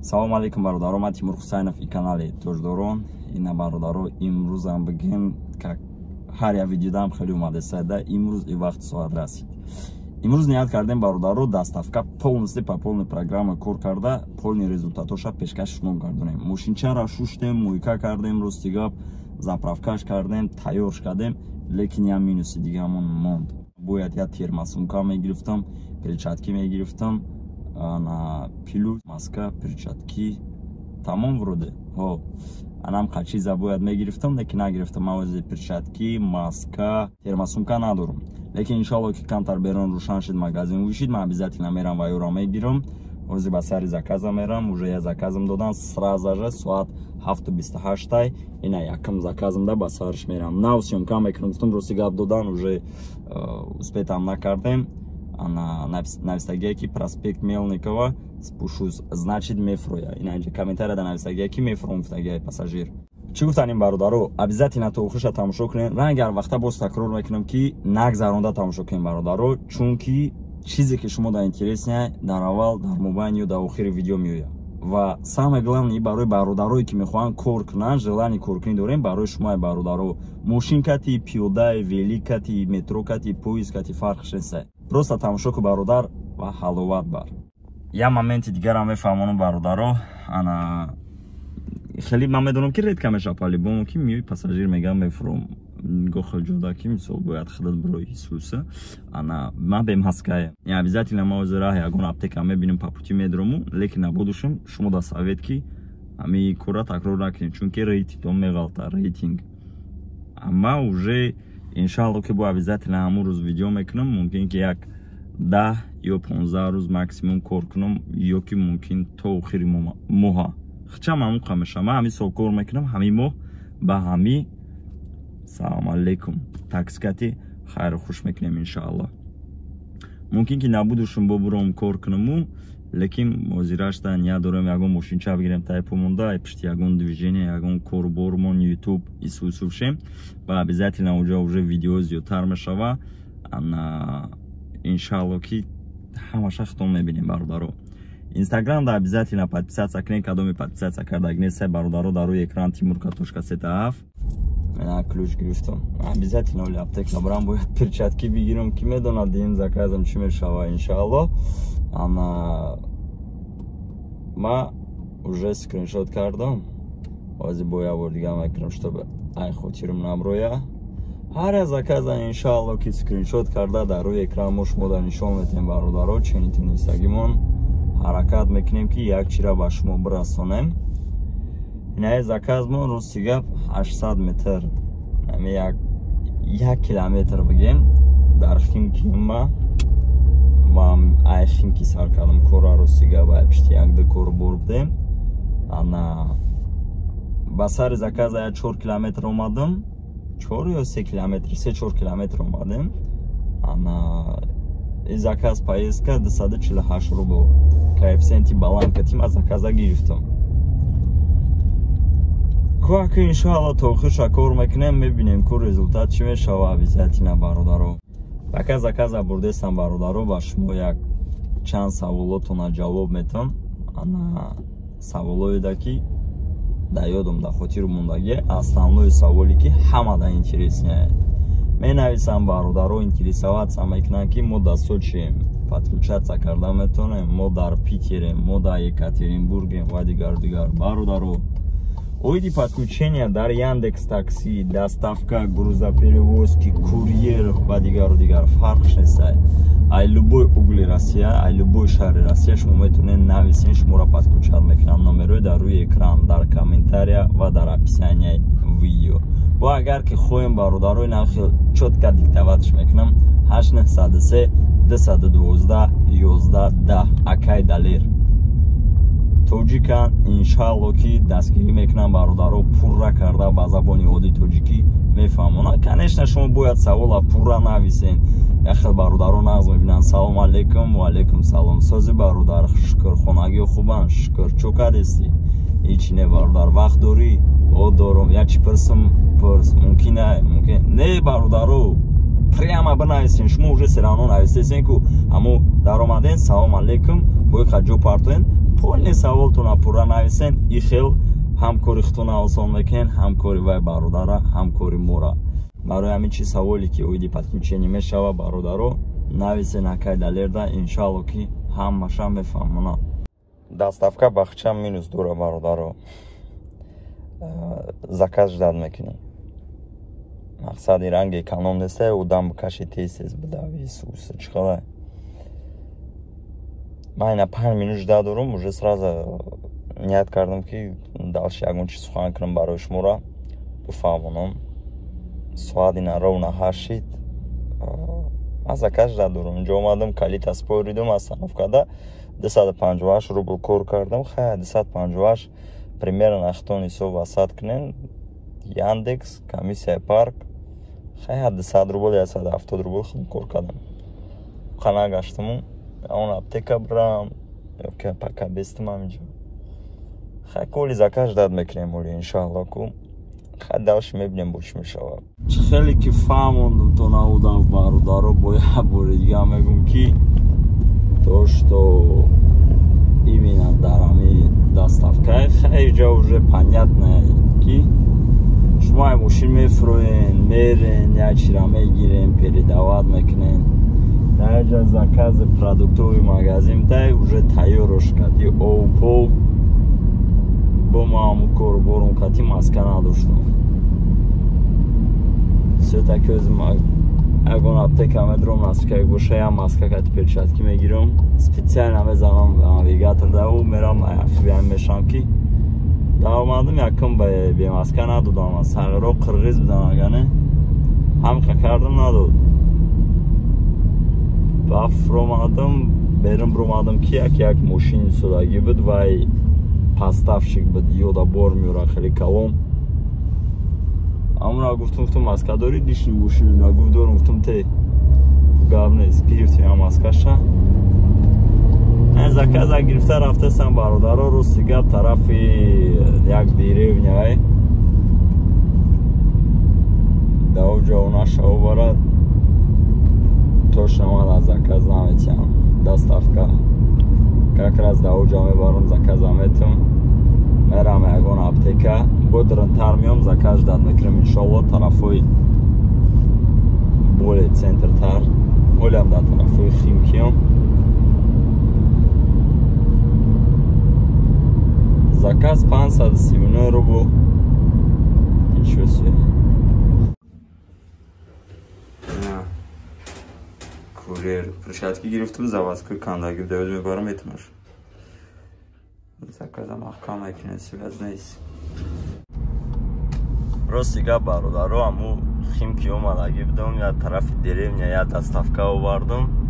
Салому алейкум, бародаро, ман Тимур Ҳусайнов и канали Тоҷдорон. Ина, бародаро, имрӯзам бигем, как ҳар як видеодам хеле омадесайда, имрӯз и вақт соат расид. Имрӯз ният кардем, бародаро, доставка полностью, по полной программа кор карда, полный результатоша пешкаши шумо гардонем. Мошинчаро шуштем, мойка кардем, рости гап, заправкаш кардем, тайёрш кардем, лекин як минуси дигамон монд. Бояд як термосумка мегирифтам, перчатки мегирифтам, на плюс маска, перчатки, тамом вроде. Ҳо, анам чиза бояд мегирифтам, лекин нагирифтам. Ман ози перчатки, маска, термосумка надорам, лекин иншоалло, ки камтар берун рӯшан шид, магазин вушид, ман обязательно мерам ва ёро мегирам. Ози ба сари заказа мерам, уже я заказам додан, сразу же соат 7:28-ай. Ина якм заказам да ба сариш мерам, нав съёмка мекунам. Гуфтам, рости гап, додан уже успетам накардем. Ана навистагие, ки проспект Мелникова спущусь, значит, мефроя. Ина инҷа комментария да навистагие, ки мефром, гуфтагие пассажир. Чӣ гуфтан ин, бародаро, обязательно то охирша тамошо кунед. Рангар вақта боз такрор мекунам, ки нагзаронда тамошо кунед, бародаро, чунки чизе ки шумо дар интересный, дар аввал, дар мобайн ё дар охири видео меояд. Ва самое главное, барои бародарое ки мехоҳанд кор кунанд, желание коркунӣ дорем, барои шумо, бародаро, мошин кати, пиёдай, велик кати, метро кати, поезд кати фарқш нест. Просто тамошо ку, бародар, ва ҳаловат бар. Як моменти дигарам мефаҳмонам, бародаро. Ана хеле ман медонам, ки редко меша, по-любому ки миёи, пассажир мегам, мефуром, гохел ҷода, ки мисол бояд худат бирои ҳисуса. Ана ман бемаская, обязательно ма ози раҳ ягон аптека мебинем, по пути медрому, лекин набудушум шумо да совет, ки ҳами кора такрор накунед, чунки рейтингтон меғалта, рейтинг. Ама уже иншаалло, ки бо обязательно ҳамун рӯз видео мекунам. Мумкин ки як 10 ё 15 рӯз максимум кор кунам, ё ки мумкин то охири моҳа хчам ҳамун қа мешавам. Ман ҳамин сол кор мекунам, ҳамин моҳ ба ҳами салому алейкум таксикати хайру хуш мекунем, иншаалло. Мумкин ки набудушум, бо буром кор кунаму, лекин ҳозирашта ният дорем ягон мошинча бигирем, тайпо монда, пишти ягон движение, ягон корбормон, ютуб исусуф шем ва обязательно уҷа уже видео зиёдтар мешава. Ана иншаалло, ки ҳамаша хитон мебинем, бародаро. Инстаграм да обязательно подписаться кунед, кадоми подписаться кардаг нестай, бародаро, дар рӯи экран тимурка.сетаф. Мена ключ гирифтам, обязательно оли аптека барам, бояд перчатки бигирам, ки медонад дим заказам чӣ мешава, иншаалло. Ана ма уже скриншот кардам, ҳозир бо як бор дига мекунам, чтобы ай хотирам наброя. Ҳар як заказа иншаалло, ки скриншот карда, дар рӯи экран мо шумо да нишон метем, бародаро. Ченитунистагимон ҳаракат мекунем, ки як чира ба шумо бирасонем. Инаи заказмон, рости гап, 800 метр, ами як километр бигем, дар Химки. Ма ман ай Химки сар кардам кора, рости гап, ай пишти як ду кор бор будем. Ана ба сари заказа як 4 километр омадам, 4 ё 3 километр, 3-4 километр омадем. Ана и заказ поездка 248 рубл, коэффициенти баланд катим аз заказа гирифтам. Кӯаки иншоалло то охирша кор мекунем, мебинем ку результат чӣ мешава. Обязательно, бародаро, пока заказа бурдестам, бародаро, ба шумо як чанд саволотона ҷавоб метам. Ана саволоеда, ки да ёдам, да хотиру мондагӣ, основной саволе, ки ҳама да интересный менависам, бародаро, интересоваться мекунанд, ки мо да Сочием, подключаться карда метавонем, мо дар Питерем, мо дар Екатеринбургем ва дигар дигар. Бародаро, оиди подключения дар Яндекс Такси, доставка, грузоперевозки, курьер ва дигару дигар фарқш нестай. Ай любой угли Россия, ай любой шаҳри Россия шумо метавонед нависен, шуморо подключать мекунам. Номерҳои дар рӯи экран, дар комментария ва дар описанияи видео. Бо агар ки хоҳем, бародарои, нахел чётко диктоватьш мекунам: 8903 212 11 10. Акай Далер тоҷикан, иншаалло, ки дастгирӣ мекунам, бародаро, пурра карда ба забони оддии тоҷикӣ мефаҳмонад. Конечно, шумо бояд савола пурра нависен. Яхел бародаро нағз мебинанд: «Салом алейкум». «Ва алейкум салом». «Сози, бародар?» «Шукр». «Хонагиё хубанд?» «Шукр». «Чо кардестӣ?» «Ҳичи не, бародар». «Вақт дорӣ?» «О, дорум». «Як чӣ пирсам?» «Пирс». «Мумкин мумкин не?» Бародаро, прямо бинависен. Шумо уже всё равно нависесен ку, ҳамо даромаден, «Салом алейкум», бои ҷо партоен. Полный саволтона пурра нависен, и хел ҳамкори худтона осон мекунен, ҳамкори вай бародара, ҳамкори мора. Барои ҳамин чи саволе ки оиди подключение мешава, бародаро, нависен акай Далерда, иншаалло ки ҳамаша мефаҳмона. Доставка бахча минус дура, бародаро. Заказ ждать мекунӣ. Мақсади ранги эконом неста, одам бикаши тез-тез бидави суса чихела. Ман ина 5 минут ждать дорум, уже сразу ният кардам ки дальше ягон чиз сухан кунам барои шуморо бифаҳмонам. Соат ина ровно 8 шид. Ман заказ ждать дорум. Инҷо омадам, калита споридум остановкада 258 рубл кор кардам. Хай 258 примерно ахтон ҳисоб васат кунен. Яндекс, комиссия парк. Хай 200 рубл, 170 рубл худам кор кардам. Қана гаштаму, он аптека брам, ёки пока бестам ҳаминҷо. Хай коли заказ ждать мекунем оли иншаалло ку. Хай дальше мебинем бо чӣ мешавад. Чӣ хеле ки фаҳмондум то наудам бародаро, бо як бори дига мегӯм ки то что именно дар ҳами доставкаи хай ҷа уже понятно ки шумо ай мошин мефуроен, мерен, як чира мегирен, передавать мекунен. Дар ҷа закази продуктовый магазин дай уже тайёрош кати ов пов. Бо ма ҳамун кору борум кати маска надоштам. Всё-таки ягон аптека медром, наскак боша, я маска кати перчатки мегирам. Специально мезанам навигатор даву, мерам ахибиам мешам ки даромадам, якум бемаска надодам. Сағиро қирғиз будам, агане ҳамқа кардам надод. Ба фуромадам, берун буромадам ки як мошини судагӣ буд, вай поставщик буд, ёда бор меёра хеле калон. Амуна гуфтум, маска дорӣ? Лишний мошину гуфт дорум, гуфтум те гап нест, гирифтем маскаша. Заказа гирифта рафтасам, бародаро, рости гап тарафи як деревня даоҷо нашава барад, точно ман аз заказ наметиҳам. Доставка как раз даоҷо мебарам, заказа метам, мерам ягон аптека, бо дурунтар меом, заказ ждать мекунам иншоалло тарафҳои более центртар, олям дар тарафҳои Химкиём. Заказ 539 рубл. Ничего себе. Курьер перчатки гирифтам, заводской кандаги даёз мебарам, метамаш. Заказа маҳкам мекунед, связь нест. Рости гап, бародаро, аму Химки омадагӣ будам, я тарафи деревня я доставка овардам.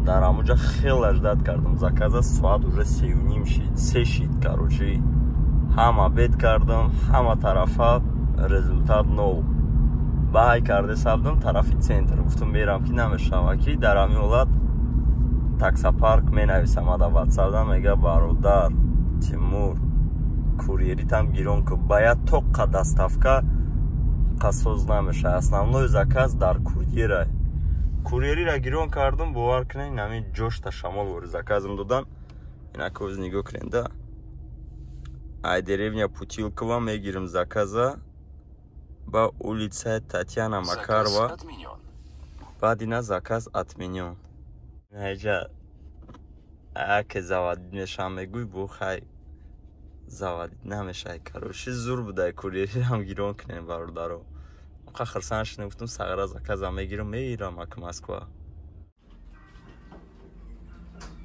Дар амуҷа хеле ждать кардам заказа, соат уже 3:30 шид, 3 шид, короче. Ҳама бед кардам, ҳама тарафа результат нол. Баҳай карде сабдам тарафи центр. Гуфтам мерам ки намешава ки дар ҳамин ҳолат таксопарк менависам ада ватсапда, мега бародар Тимур, курьеритам гирон ку, баяд тоққа доставка қасоз намеша. Основной заказ дар курьера. Курьерира гирон кардам, бовар кунед, ҳамин ҷошта шамол вори заказам додан. Инака оз нигоҳ кунед да. Ай деревня Путилкова мегирам заказа ба улица Татьяна Макарова. Баъд ина заказ отменён. Ҳайҷа аке заводид мешам, мегӯй бо хай заводид намешай. Короче, зур будай курьерирам гирон кунем, бародаро. Қа хирсан шудам, гуфтам сағира заказа мегирам, меирам ака Москва.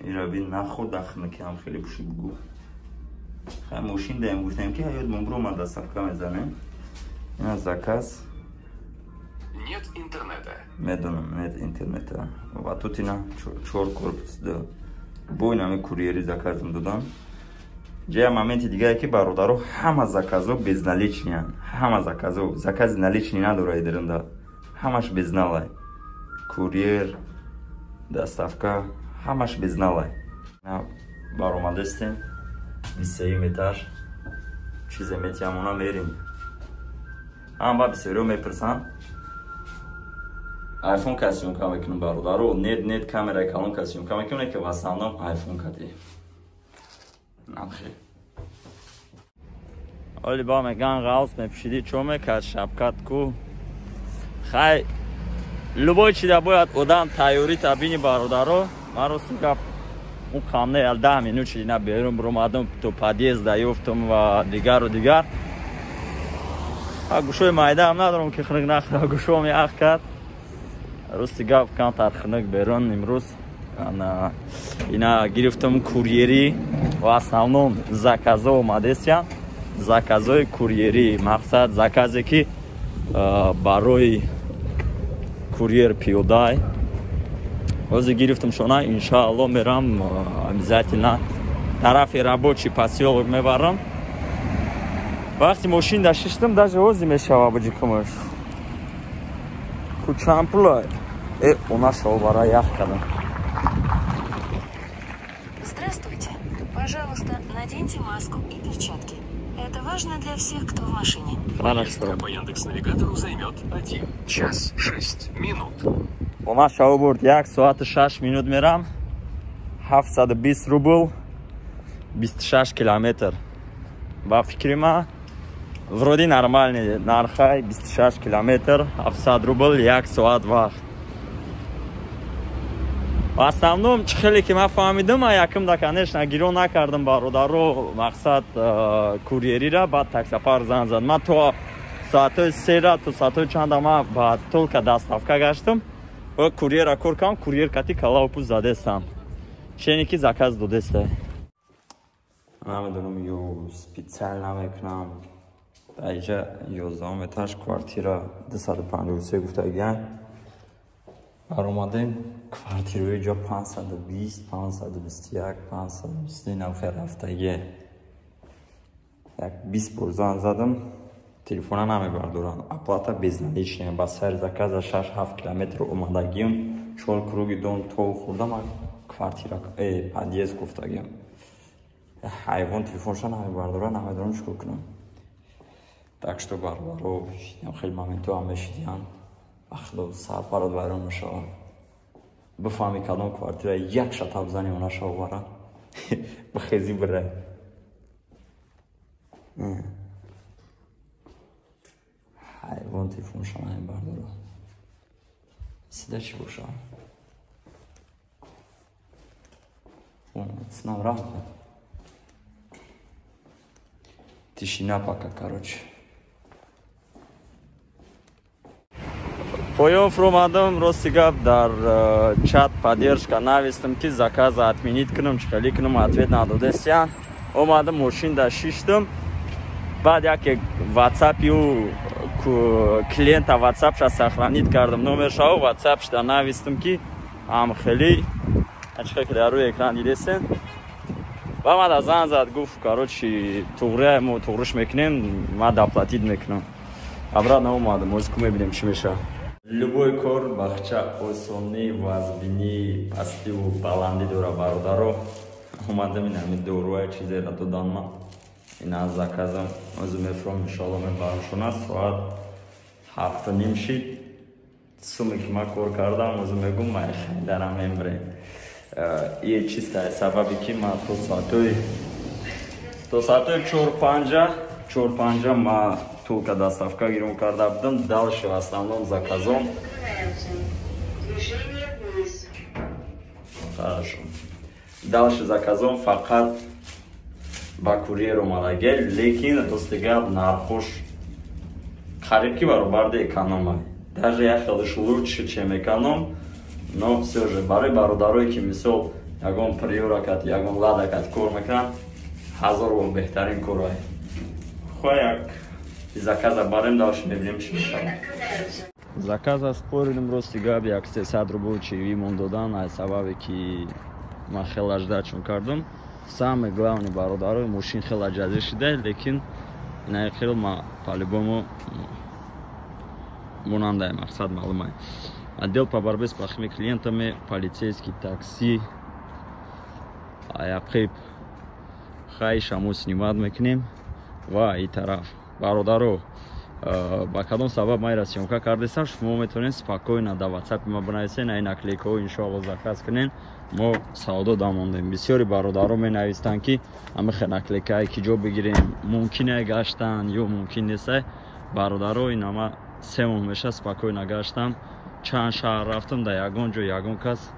Ира бин нахӯрд ахна ки ҳам хеле пушид бугу. Хай мошин даем, гуфтем ки ҳаёт мон буромад доставка мезанем. Ина заказ. Нет интернета. Медонам, нет интернета. Ва тут ина чор корпус да. Бо инами курьери заказам додам. Ҷая моменти дигае ки бародаро, ҳама заказо безналичныянд. Ҳама заказо, закази наличный надора идиринда. Ҳамаш безналай. Курьер, доставка, ҳамаш безналай. Баромадастем. 23 этаж. Чизе метиҳам, она мерим. Ҳам ба бисёриҳо мепурсанд. Айфон ка съёмка мекунам, бародаро. Нет, нет, камераи калон ка съёмка мекунам, ки в основном айфон кати. Намхел. Оли ба меган ғалс мепӯшидӣ, чо мекард шапкат ку? Хай, любой чида бояд одам тайёрӣ табини, бародаро. Ман рости гап он қамне 10 минут шидина берун биромадам, то подъезд ёфтам ва дигару дигар. Гӯшои майдаам надорам, ки хунук нахӯра, гӯшоам ях кард. Рости гап камтар хунук берун имрӯз. Ина гирифтам курьерӣ ва основном заказо омадесиян. Заказои курьерӣ, мақсад заказе ки барои курьер пиёдай. Ҳозир гирифтам шона, иншаалло мерам, обязательно тарафи рабочий посёлок мебарам. Вақти мошин дашиштам, даже ҳозир мешава буҷикамаш. Ку чанд пула? Э, она шовара ях кардам. Здравствуйте. Пожалуйста, наденьте маску и перчатки. Это важно для всех, кто в машине. Хорошо. По Яндекс-навигатору займет 1 час 6 минут. Она шав бурд 1 соат 6 минут мерам. 720 рубл, 26 километр. Ба фикри ма вроде нормальный нархай, 26 километр, 700 рубл, 1 соат вақт. В основном, чӣ хеле ки ман фаҳмидам, ман якум да, конечно, гирон накардам, бародаро, мақсад курьерира, баъд таксопарк зан зад. Ман то соатҳои сера, то соатҳои чанда ман ба только доставка гаштам. Курьера кор кардам, курьер кати калавпу задестам. Чене ки заказ додеста. Намедонам, ё специально мекунам. Дар инҷа 11 этаж, квартира 253 гуфтагиян. Баромадем, квартираи ҷо 520, 521, 520 навхе рафтагие. Як 20 бор зан задам, телефона намебардоранд. Оплата безналичная. Ба сари заказа 6-7 километр омадагием, 4 круги дом то хӯрдам, квартира, подъезд гуфтагием. Ҳайвон телефонша намебардорад, намедонам чӣ кор кунам. Так что бародаро, хеле моментҳо ҳам мешидиянд. Ахло сарпарат вайрон мешавад. Бифаҳми кадом квартира як шатаб зани она шавара. Бихези бирай. Ҳайвон телефонша намебардорад. Сида чӣ боша? Снам рафт. Тишина пока, короче. Поён фуромадам, рости гап дар чат поддержка навистам, ки заказа отменить кунам, чӣ кунам, ответ надодестиян. Омадам, мошин да шиштам. Баъд яке ватсапи ӯ клиента ватсапша сохранить кардам номершао, ватсапшда навистам, ки ҳамхели ачка ки дар рӯи экран дидесен. Ба мада зан зад, гуфт, короче, туғрия мо туғриш мекунем, ма доплатить мекунам. Обратно омадам, ҳозир ку мебинем чӣ мешавад. Любой кор бахча осонӣ, вазбинӣ, пастиву баландӣ дора, бародаро. Омадам, ин ҳамин доруае чизеро додан ман. Ин аз заказам ҳозир мефурам, иншоалло мебарам шона. Соат 7:30 шид. Суме ки ман кор кардам, ҳозир мегум, ман хайдарам мембирем. Ие чиста сабаби ки ман то соатҳои 4:50 ман только доставка гирон карда будам. Дальше в основном заказом. Хорошо. Дальше заказом фақат ба курьер омадаге, лекин рости гап нархош қариб ки баробарди эконома. Даже як хелеш лучше, чем эконом, но всё же барои бародарое ки мисол ягон приора кат, ягон лада кат кор мекунанд, ҳазор бор беҳтарин корае. Хоҳ як заказа барем, дальше мебинем чӣ мешавад. Заказа споридем, рости гап як 300 рубл чаевые мон додан, аз сабабе ки ман хеле ждачон кардам. Самое главное, бародаро, мошин хеле ҷазир шуда, лекин инаи хел ма по-любому монандай мақсад маълумай. Отдел по борьбе с плохими клиентами, полицейский, такси, аяқиб хай шамо снимать мекунем ва и тараф. Бародаро, Ба кадом сабаб ман ира съёмка кардесам, шумо метавонед спокойно дар ватсапи ма бинависен, ай наклейкаҳо иншоалло заказ кунен. Мо савдо дамондем. Бисёри бародаро менавистанд, ки ҳамихе наклейкае ки ҷо бигирем, мумкине гаштан ё мумкин нестай. Бародаро, ин ама 3 моҳ меша спокойно гаштам, чанд шаҳр рафтам, дар ягон ҷо ягон кас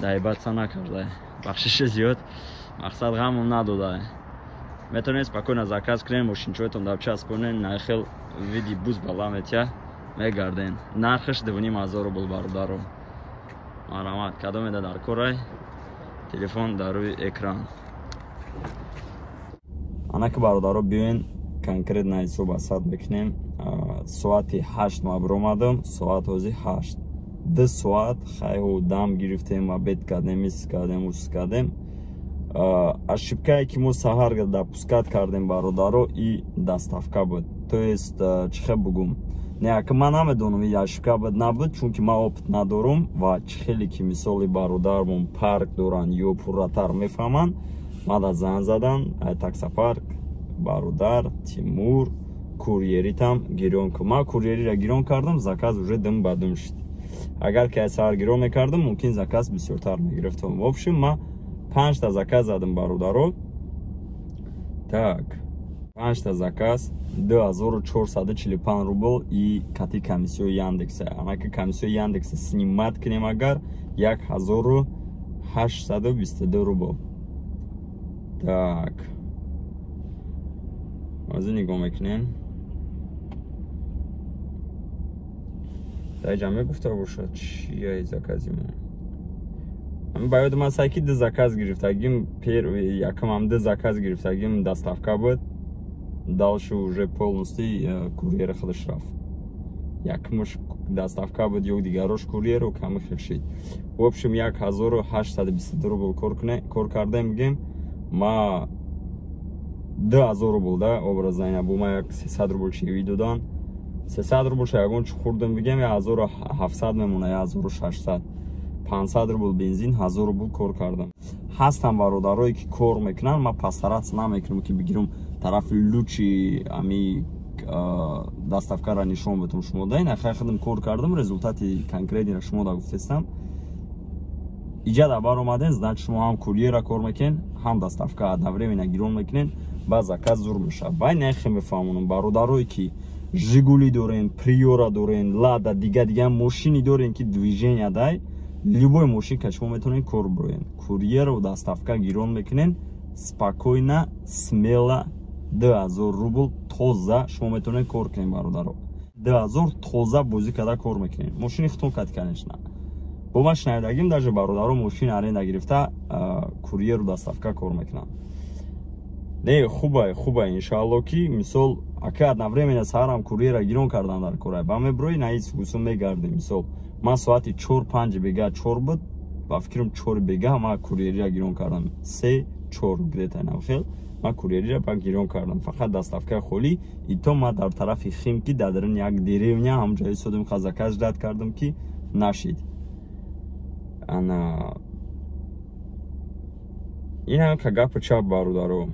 даибатса накарда. Бахшиши зиёд, мақсад ғамм надода. Метавонед спокойно заказ кунед, мошинчоятон дар часпонед, нахел види буз бала метия мегарден. Нархаш 2500 рубл, бародаро. Марҳамат, кадомеда дар корай, телефон дар рӯи экран. Анаки, бародаро, биёен конкретно ҳисоб асад мекунем. Соати 8 ма биромадам, соат ҳози 8, 2 соат хайҳо дам гирифтем, обед кардем, ис кардем, ус кардем. Ошибкае ки мо саҳар допускать кардем, бародаро, и доставка буд. То есть чӣ хел бугум, не, ака, ман намедонам, и ошибка буд, набуд, чунки ман опыт надорум. Ва чӣ хеле ки мисоли бародармон парк доранд ё пурратар мефаҳманд, мада занг задан ай таксопарк: «Бародар Тимур, курьеритам гирён кун». Ман курьериро гирён кардам, заказ уже дум ба дум шуд. Агар ки ай саҳар гирён мекардам, мумкин заказ бисёртар мегирифтам. В общем, ман панҷта заказ задам, бародаро. Так, панҷта заказ, 2445 рубл и кати комиссияи Яндекса. Анаки комиссияи Яндекса снимать кунем агар, 1822 рубл. Так, ҳозир нигоҳ мекунем, дар ҷа мегуфта бошад чияи закази мо. Ба ёдам аст, ки ду заказ гирифтагим. Первый, якамам ду заказ гирифтагим, доставка буд, дальше уже полностью курьер худаш рафт. Якмаш доставка буд ё дигарош курьеру ками хел шид. В общем, 1822 рубл кор кардем. Бигем, ма 2000 рубл да образно бу ма як 300 рубл чиви додан, 300 рубл ша ягон чи хурдам, бигем, 1700 мемона, 1600, 500 рубл бензин, 1000 рубл кор кардам. Ҳастам бародарое ки кор мекунанд, ман постараться намекунам, ки бигирам тарафи лучи ами доставкаро нишон битум шумо да. Ин ахай худам кор кардам, результати конкретниро шумо да гуфтестам. Иҷа да баромаден, значит, шумо ҳам курьера кор мекунен, ҳам доставка одновременно гирон мекунен, ба заказ зур мешавад. Бай нахе мефаҳмонам, бародарое ки Жигули дорен, Приора дорен, Лада, дига дига мошини дорен, ки движения дай, любой мошин ка шумо метавонед кор бироен, курьеру доставка гирон мекунен, спокойно, смело 2000 рубл тоза шумо метавонед кор кунед, бародаро. 2000 тоза бозӣ карда кор мекунед, мошини худтон кати, конечно. Бо ман шунавидагим, даже бародаро мошин аренда гирифта, курьеру доставка кор мекунанд. Не, хубай, хубай, иншаалло, ки мисол ака одновременно саҳарам курьера гирон кардан дар корай, ба меброи наис гусу мегардем. Мисол, ман соати 4, 5 бега, 4 буд ба фикрам, 4 бега ман курьерира гирон кардам, 3, 4 где-то навхел ман курьерира ба гирон кардам, фақат доставкаи холӣ. И то ман дар тарафи Химки, дар даруни як деревня ҳамҷои содим заказ ждать кардам, ки нашид. Ана инам ка гапу чап, бародаро.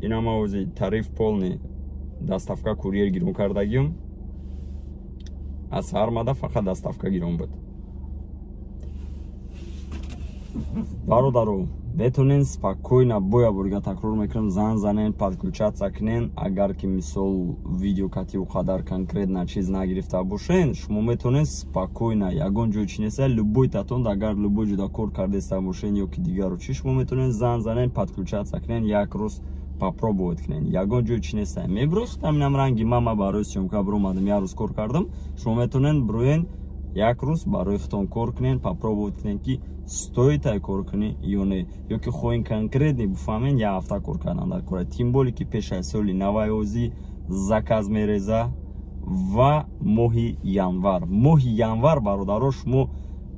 Инам ози тариф полный доставка, курьер гирон кардагим. Аз саҳар мада фақат доставка гирон буд. Бародаро, метонен спокойно, боя бурга такрор мекунам, зан занен, подключаться кунен. Агар ки мисол видео кати қадар конкретно чиз нагирифта бошен, шумо метонен спокойно, ягон ҷой чи неста, любой татон, агар любой ҷода кор кардеста бошен ё ки дигару чи, шумо метонен зан занен, подключаться кунен, як рӯз попробовать кунен. Ягон ҷой чи неста, меброхтам инам ранги мама барои съёмка биромадам, як рӯз кор кардам. Шумо метонен бироен, як рӯз барои худтон кор кунен, попробовать кунен, ки стоит ай кор кунӣ ё не, ё ки хоҳем конкретно бифаҳмен, як ҳафта кор кардан дар кора. Тем более ки пеш аз соли навай озӣ заказ мереза ва моҳи январ, моҳи январ, бародаро, шумо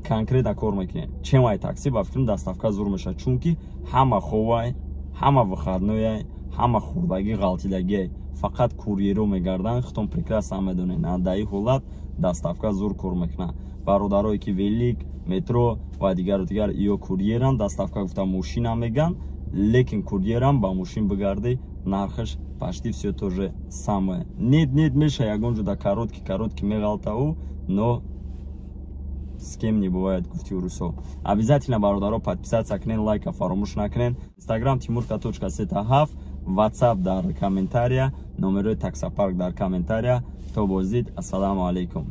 конкретно кор мекунед. Чем ай такси, ба фикрам, доставка зур мешавад, чунки ҳама ховай, ҳама выходной, ҳама хурдагӣ ғалтидагӣ, фақат курьеро мегарданд. Худтон прекрасно медонед, дар ин ҳолат доставка зур кор мекунад. Бародарое ки велик, метро ва дигару дигар ё курьеранд, доставка гуфта мошина меган. Лекин курьерам ба мошин бигардӣ, нархаш почти все то же самое. Нет, нет, меша ягон ҷуда короткий короткий меғалтау, но с кем не бывает, гуфти урусо. Обязательно, бародаро, подписаться кунен, лайка фаромӯш накунен. Инстаграм тимурка.сета7, ватсап дар комментария, номерои таксопарк дар комментария. То боздид, ассалому алайкум.